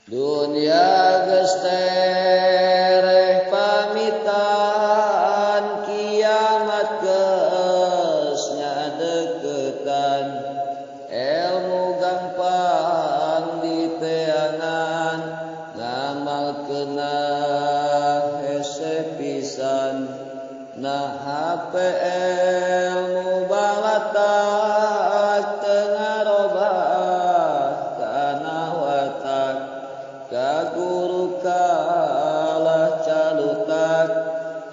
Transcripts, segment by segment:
Dunia geus tereh pamitan, kiamat geus ngadeukeutan, ilmu gampang diteangan, ngamalkeunna hese pisan. Nah HP ilmu balatak teu ngarobah kana watak, ka guru kalah calutak,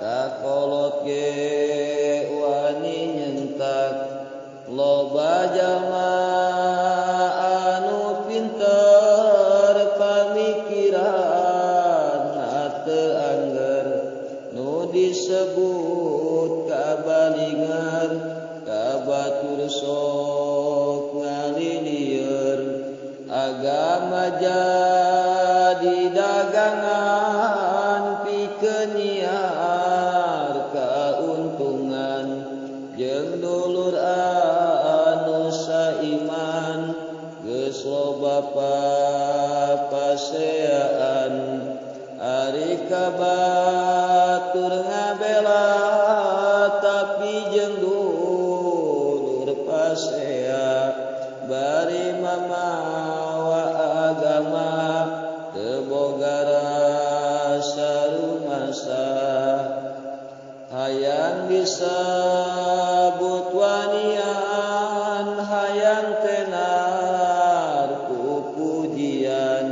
ka kolot ge wani nyentak. Loba jalma anu pinter pamikiran teu angger, nu disebut kabalingan, ka batur sok ngalilieur. Agama jadi dagangan pikeun nyiar kauntungan, jeung dulur anu saiman geus loba papaseaan. Ari ka batur ngabela tapi jeung dulur pasea, bari mamawa agama teu boga rasa rumasa. Hayang disebut wanian, hayang tenar ku pujian,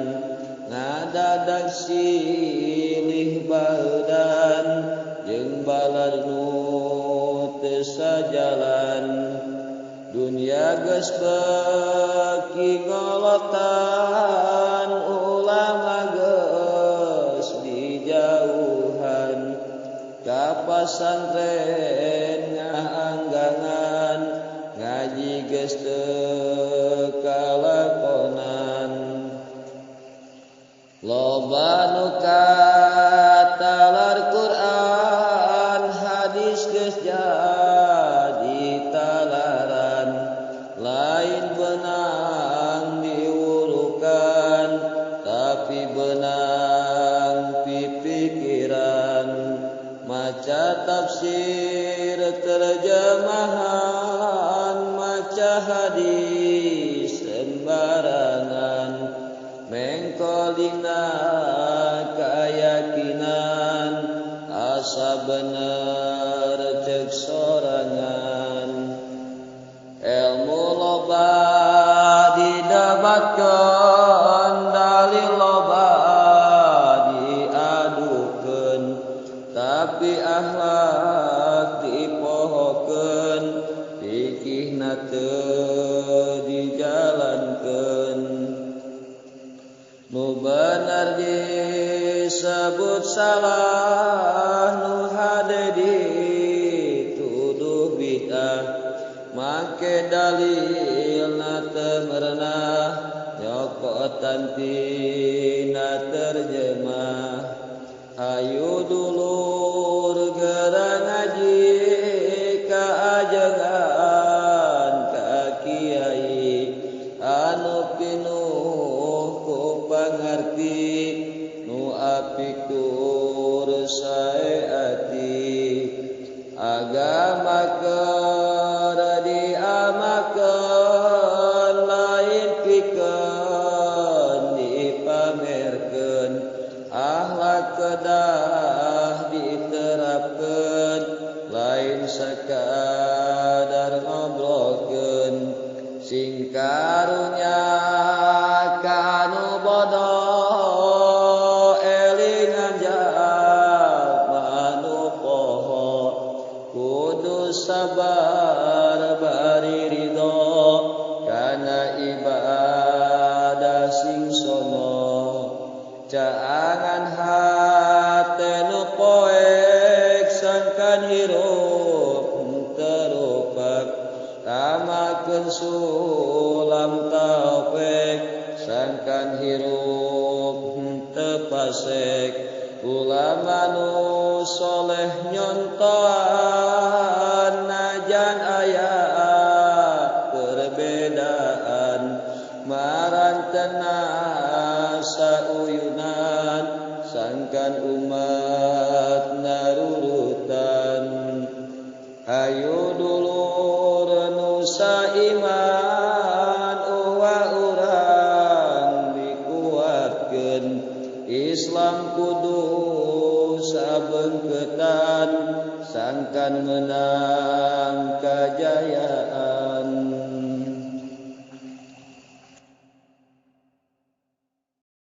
ngadadag silih baeudan jeung balad nu teu sajalan. Dunia geus beuki ngolotan, ulama geus dijauhan, ka pasantren ngaanggangan, ngaji geus teu kalakonan. Loba nu katalar Quran, hadis geus jadi talaran, lain benang diwurukan tapi benang pipikiran. Maca tafsir terjemahan, maca hadis sembarangan, mengkolina keyakinan asa bener cek sorangan. Ilmu loba didebatkeun, dalil loba diadukeun, tapi akhlak dipohokeun, fikihna teu dijalankeun. Nu bener disebut salah, nu hade dituduh bid'ah, make dalilna teu merenah, nyokotan tina terjemah. Hayu dulur geura ngaji ka ajengan ka kiai, anu pinuh ku pangarti, nu apik tur sae ati. Agama keur diamakeun, lain pikeun dipamerkeun, akhlak kedah diterapkeun, lain sakadar ngobrolkeun. Sing karunya kanu bodoh, elingan jalma nu poho, kudu sabar bari ridho kana ibadah sing sono. Caangan hate nu poek sangkan hirup terupak, tamakeun sulam taufik sangkan hirup teu pasek. Ulama nu soleh nyontoan, najan aya perbedaan, marantena sa sauyunan sangkan umat narurutan. Hayu dulur nusa iman uwa urang dikuatkeun Islam kudu sabengketan sangkan menang kajayaan.